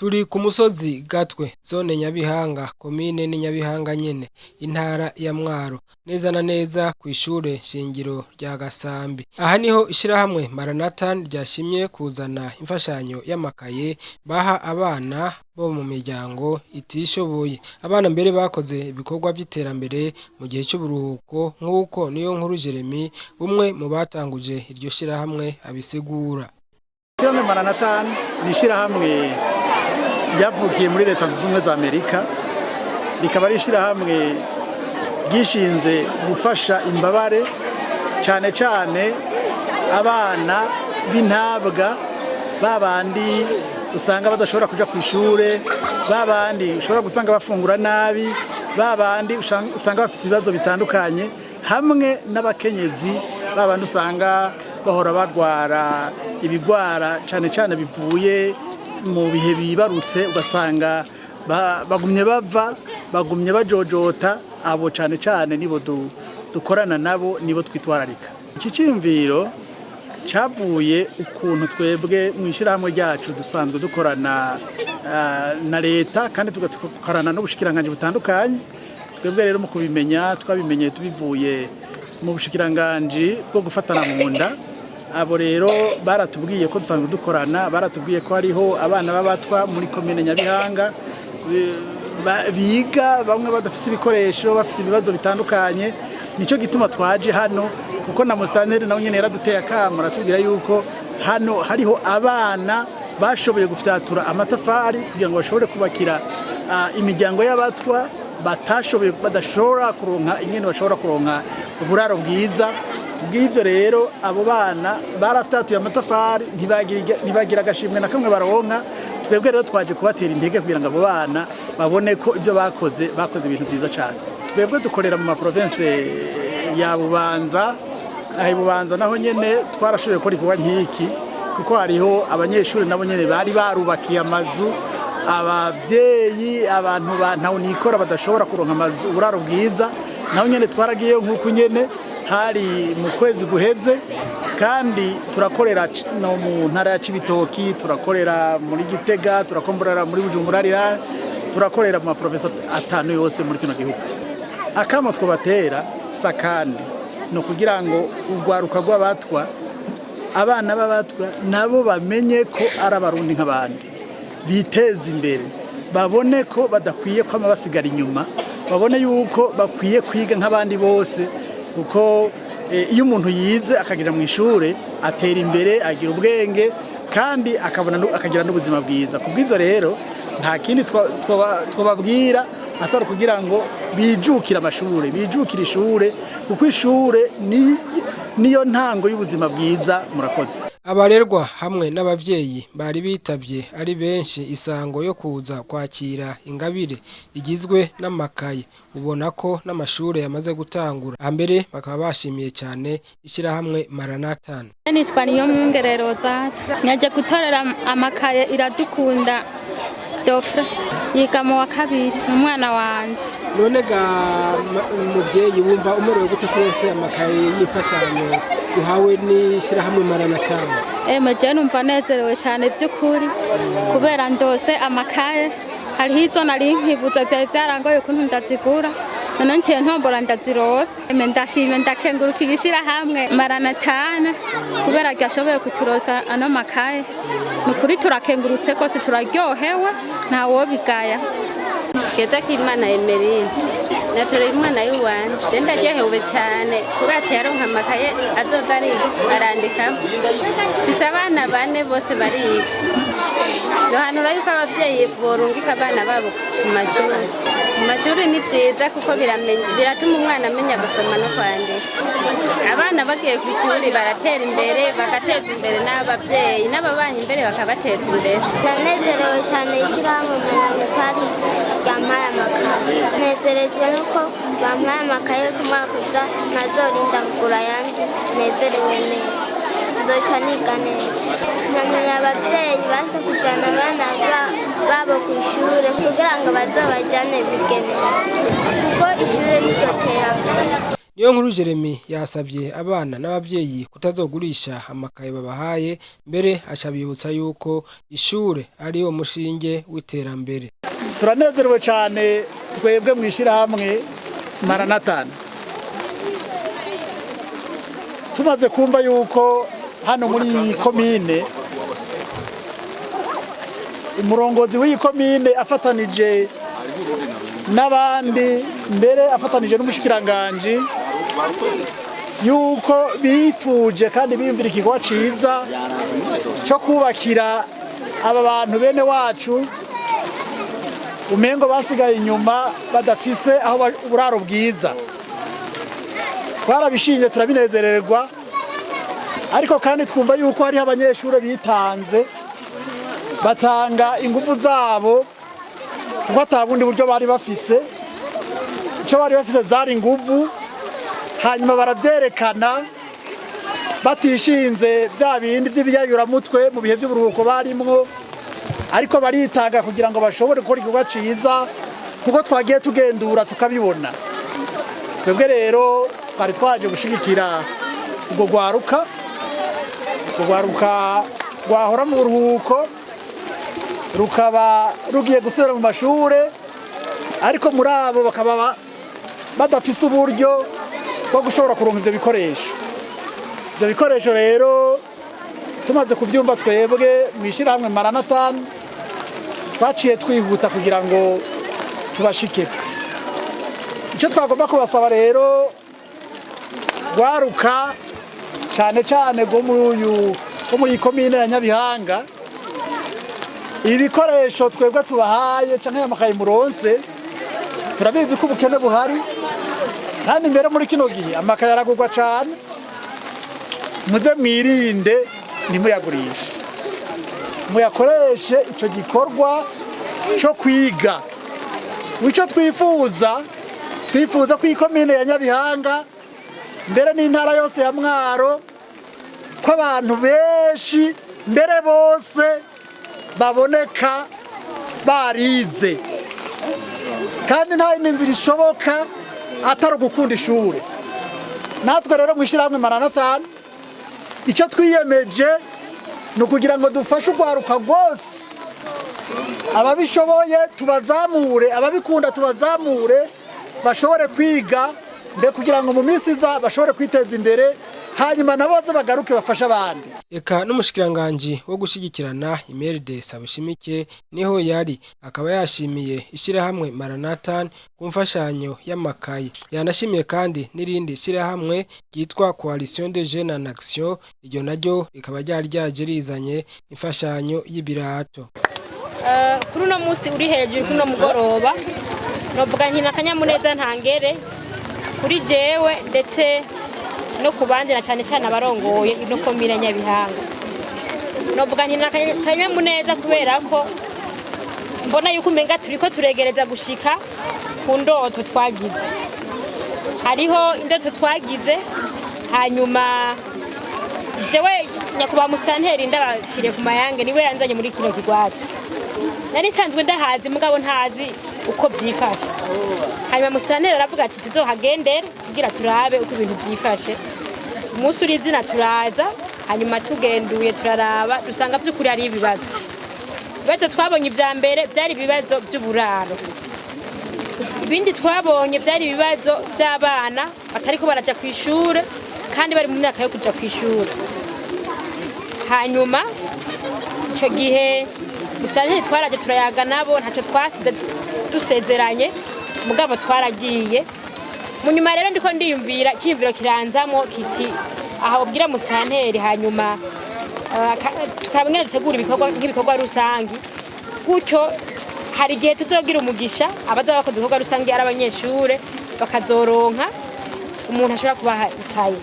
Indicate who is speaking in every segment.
Speaker 1: Turi ku musozi Gatwe, zone Nyabihanga, komine ni Nyabihanga nyene, intara ya Mwaro, neza na neza kw'ishure shingiro rya Gasambi. Aha niho ishirahamwe Maranatha ryashimye kuzana imfashanyo y'amakaye baha abana bo mu miryango itishoboye. Abana mbere bakoze ibikorwa vy'iterambere mu gihe c'uburuhuko, nk'uko Niyonkuru Jeremy, umwe mu batanguje iryo shirahamwe, abisigura.
Speaker 2: Ishirahamwe Maranatha ni ishirahamwe ryavukiye muri Leta Zunze Ubumwe za Amerika, rikaba ari ishirahamwe ryishinze gufasha imbabare, cyane cyane abana b'intabwa, babandi usanga badashobora kuja ku ishure, babandi ushobora gusanga bafungura nabi, babandi usanga bafite ibibazo bitandukanye, hamwe n'abakenyezi, babandi usanga bahora bagwara ibigwara cyane cyane bivuye mu bihe bibarutse, ugasanga bagumye bava, bagumye bajojota. Abo cyane cyane nibo dukorana nabo, nibo twitwararika. Iki cyiyumviro cyavuye ukuntu twebwe mu ishyirahamwe ryacu dusanzwe dukorana na leta kandi tugakorana n'ubushikiranganji butandukanye. Twebwe rero mu kubimenya, twabimenye tubivuye mu bushikiranganji bwo gufatana mu nda. Abo rero baratubwiye ko dusanzwe dukorana, baratubwiye ko hariho abana b'abatwa muri komine Nyabihanga biga, bamwe badafite ibikoresho, bafite ibibazo bitandukanye. Nicyo gituma twaje hano, kuko na musitanteri nawe nyine yaraduteye akamo, aratubwira yuko hano hariho abana bashoboye gufyatura amatafari kugira ngo bashobore kubakira imiryango y'abatwa batashoboye, badashobora kuronka ingene bashobora kuronka uburaro bwiza. Bw'ibyo rero, abo bana barafyatuye amatafari, ntibagira agashimwe na kamwe baronka. Twebwe rero twaje kubatera intege kugira ngo abo bana babone ko ibyo bakoze, bakoze ibintu byiza cyane. Twebwe dukorera mu ma provinces ya Bubanza. Aho i Bubanza naho nyene twarashoboye gukora igikorwa nk'iki, kuko hariho abanyeshuri nabo nyene bari barubakiye amazu abavyeyi, abantu ba ntahonikora badashobora kuronka amazu, uburaro bwiza. Naho nyene twaragiyeyo nk'uku nyene, hari mu kwezi guheze. Kandi turakorera no mu ntara ya Cibitoki, turakorera muri Gitega, turakorera muri Bujumbura Rural, turakorera mu ma provinces 5 yose muri kino gihugu. Akamo twobatera sakandi ni ukugira ngo urwaruka rw'abatwa, abana b'abatwa nabo bamenye ko ari Abarundi nk'abandi, biteze imbere, babone ko badakwiye kwama basigara inyuma, babone yuko bakwiye kwiga nk'abandi bose, kuko iyo umuntu yize akagira mu ishure atera imbere, agira ubwenge kandi akabona akagira n'ubuzima bwiza. Ku bw'ivyo rero, nta kindi twababwira atari kugira ngo bijukire amashure, bijukire ishure, kuko ishure niyo ntango y'ubuzima bwiza. Murakoze.
Speaker 1: Abarerwa hamwe n'abavyeyi bari bitavye ari benshi isango yo kuza kwakira ingabire igizwe n'amakaye. Ubona ko n'amashure yamaze gutangura. Hambere bakaba bashimiye cyane ishyirahamwe Maranatha.
Speaker 3: Nitwa Niyomwungere Rozata, nyaje gutorera amakaye Iradukunda Dofre, yiga mu wa kabiri, ni umwana wanje.
Speaker 1: None ga muvyeyi, wumva umerewe gute kurose amakaye y'imfashanyo uhawe n'ishyirahamwe Maranatha?
Speaker 3: Eme, je numva nezerewe cyane by'ukuri, kubera ndose amakaye. Hariho izo nari nkibuza, vyari vyarangoye ukuntu ndazigura, none nciye ntombora ndazirose. Eme, ndashimye, ndakenguruka ibishirahamwe Maranatha kubera ryashoboye kuturosa ano makaye. Ni ukuri turakengurutse rwose, turaryohewe, ntawobigaya.
Speaker 4: Keza k'Imana Emeline, natoreye umwana w'iwanje. Rero ndaryohewe cyane kubera aciye aronka amakaye azoza arandikamo. Mfise abana bane, bose bariga. Yohanura yuko abavyeyi borungika abana babo ku mashuri. Mu mashuri ni vyiza kuko biratuma umwana amenya gusoma no kwandika. Abana bagiye ku ishuri baratera imbere, bagateza imbere n'abavyeyi n'ababanyi imbere, bakabateza imbere.
Speaker 5: Ndanezerewe cyane, ishyirahamwe Maranatha ryampaye amakaye. Nezerejwe nuko bampaye amakaye, ku mwaka uza ntazorinda kugura ayandi. Nezerewe neza, nzoca niga neza. Nkamenya ababyeyi base kujyana abana babo ku ishuri kugira ngo bazobajyane bige neza, kuko ishuri niryo terambere.
Speaker 1: Niyonkuru Jeremy yasavye abana n'abavyeyi kutazogurisha amakaye babahaye, mbere acabibutsa yuko ishure ari wo mushinge w'iterambere.
Speaker 2: Turanezerewe cyane twebwe mu ishyirahamwe Maranatani, tumaze kumva yuko hano muri iyi komine umurongozi w'iyi komine afatanije n'abandi, mbere afatanije n'umushikiranganji, yuko bifuje kandi biyumvira ikikorwa ciza cyo kubakira aba bantu bene wacu umengo basigaye inyuma, badafise aho uburaro bwiza. Twarabishimye, turabinezererwa, ariko kandi twumva yuko hariho abanyeshuri bitanze, batanga ingufu zabo, kuko ata bundi buryo bari bafise. Icyo bari bafise zari ingufu, hanyuma baravyerekana batishinze bya bindi by'ibiyayuramutwe mu bihe by'uburuhuko barimwo, ariko baritanga kugira ngo bashobore gukora igikorwa ciza, kuko twagiye tugendura tukabibona. Twebwe rero twari twaje gushigikira urwo rwaruka, urwo rwaruka rwahora mu buruhuko rukaba rugiye gusubira mu mashure, ariko muri abo bakaba badafise uburyo bwo gushobora kuronka ivyo bikoresho. Ivyo bikoresho rero tumaze kuvyumva, twebwe mw'ishirahamwe Maranatani twaciye twihuta kugira ngo tubashikeko. Icyo twagomba kubasaba rero, rwaruka cyane cyane rwo muri uyu, rwo muri iyi komine ya Nyabihanga, ibi bikoresho twebwe tubahaye canke amakaye muronse, turabizi ko ubukene buhari, kandi mbere muri kino gihe amakaye aragurwa cane. Muze mwirinde, ntimuyagurishe, muyakoreshe ico gikorwa co kwiga. Icyo twifuza, twifuza ko ikomine ya Nyabihanga, mbere n'intara yose ya Mwaro, ko abantu benshi, mbere bose, baboneka barize, kandi nta yindi nzira ishoboka atari ugukunda ishure. Natwe rero mu ishyirahamwe Maranatani icyo twiyemeje ni ukugira ngo dufashe urwaruka rwose, ababishoboye tubazamure, ababikunda tubazamure, bashobore kwiga, mbe kugira ngo mu minsi iza bashobore kwiteza imbere, hanyuma nabo baze bagaruke bafashe abandi.
Speaker 1: Eka n'umushikiranganji wo gushigikirana Imelde Sabushimike niho yari, akaba yashimiye ishirahamwe Maranatha ku mfashanyo y'amakaye. Yanashimiye kandi n'irindi shirahamwe ryitwa Coalition des Jeunes en Action, iryo naryo rikaba ryari ryaje rizanye imfashanyo y'ibirato.
Speaker 6: Kuri uno munsi uri hejuru, kuri uno mugoroba, novuga nti akanyamuneza ntangere kuri jewe ndetse no ku bandi, na cyane cyane abarongoye ino komine Nyabihanga. Novuga nti akanyamuneza kubera ko mbona yuko umenga turiko turegereza gushika ku ndoto twagize. Hariho indoto twagize, hanyuma jewe nyakubahwa musitanteri ndabaciriye ku mayange, niwe yanzanye muri kino kigwati. Nari nsanzwe ndahazi, mugabo ntazi uko byifashe. Hanyuma musitanteri aravuga ati tuzohagendere kugira turabe uko ibintu byifashe. Umunsi uri izina turaza, hanyuma tugenduye turaraba, dusanga by'ukuri ari ibibazo. Ibibazo twabonye ibya mbere byari ibibazo by'uburaro. Ibindi twabonye byari ibibazo by'abana batariko baraja ku ishure kandi bari mu myaka yo kuja ku ishure. Hanyuma icyo gihe musitanteri twaraje turayaga nabo, ntacyo twasize dusezeranye, mugabo twaragiye. Mu nyuma rero ndiko ndiyumvira, icyiyumviro kiranzamo kiti aha ubwira musitanteri, hanyuma tukaraba ingene dutegura ibikorwa nk'ibikorwa rusangi gutyo. Hari igihe tuzogira umugisha, abazoba bakoze ibikorwa rusangi ari abanyeshure bakazoronka umuntu ashobora kubaha ikaye.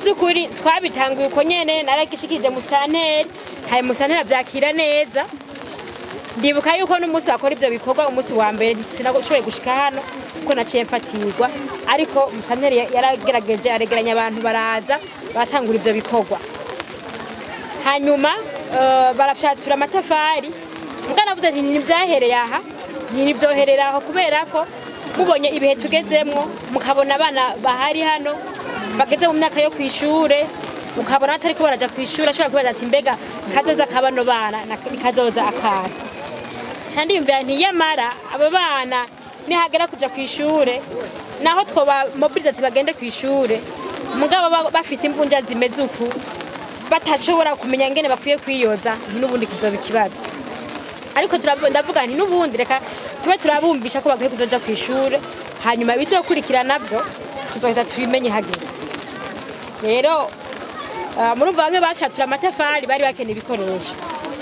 Speaker 6: By'ukuri twabitanguye uko nyene, naragishikije musitanteri, hanyuma musitanteri avyakira neza. Ndibuka yuko n'umunsi bakora ivyo bikorwa, umunsi wa mbere sinashoboye gushika hano kuko naciye mfatirwa, ariko musitanteri yaragerageje aregeranya abantu, baraza baratangura ivyo bikorwa. Hanyuma barafyatura amatafari. Mbwa navuze nti ntibyahereye aha, ntibyoherera aho, kubera ko Mubonye ibihe tugezemwo, mukabona abana bahari hano bageze mu myaka yo kw'ishure, ukabona batariko baraja kw'ishure, ashobora kubaza ati: "Mbega kazoza kabano bana kazoza akana?" Ca ndiyumvira nti yamara aba bana nihagera kuja kw'ishure, naho twoba mobiliza ati bagende kw'ishure, mugabo bafise imvunja zimeze uku, batashobora kumenya ngene bakwiye kwiyoza, nti n'ubundi kizoba ikibazo. Ariko ndavuga nti n'ubundi reka tube turabumvisha ko bakwiye kuzoja kw'ishure, hanyuma bizokurikira navyo tuzohita tubimenye hageze. Rero murumva bamwe bacatura amatafari bari bakeneye ibikoresho,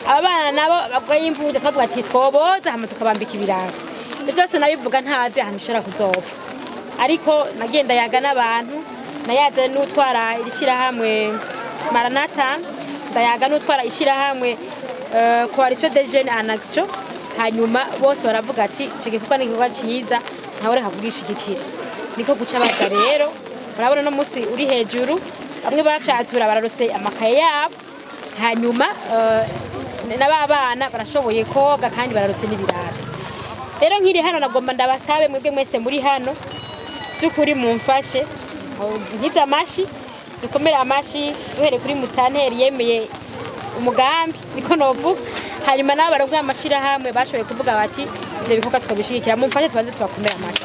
Speaker 6: aba bana nabo bagwaye imvunja twavuga ati twoboza hama tukabambika ibirago. Ivyo byose nabivuga ntazi ahantu ushobora kuzopfa, ariko nagiye ndayaga n'abantu, nayaze n'utwara iri shyirahamwe Maranata, ndayaga n'utwara ishyirahamwe Coalition des Jeunes en Action, hanyuma bose baravuga ati icyo gikorwa ni igikorwa cyiza, ntawe reka kugishigikira. Niko guca baza. Rero murabona uno munsi uri hejuru, bamwe bafyatura bararose amakaye yabo, hanyuma n'aba bana barashoboye koga kandi bararose n'ibirato. Rero nkiri hano nagomba ndabasabe mwebwe mwese muri hano, by'ukuri mumfashe nkize amashi, dukomere amashi, duhere kuri musitanteri yemeye umugambi, niko novuga, hanyuma nabo barongoye amashirahamwe bashoboye kuvuga bati ivyo bikorwa twabishigikira. Mumfashe tubanze tubakomere amashi.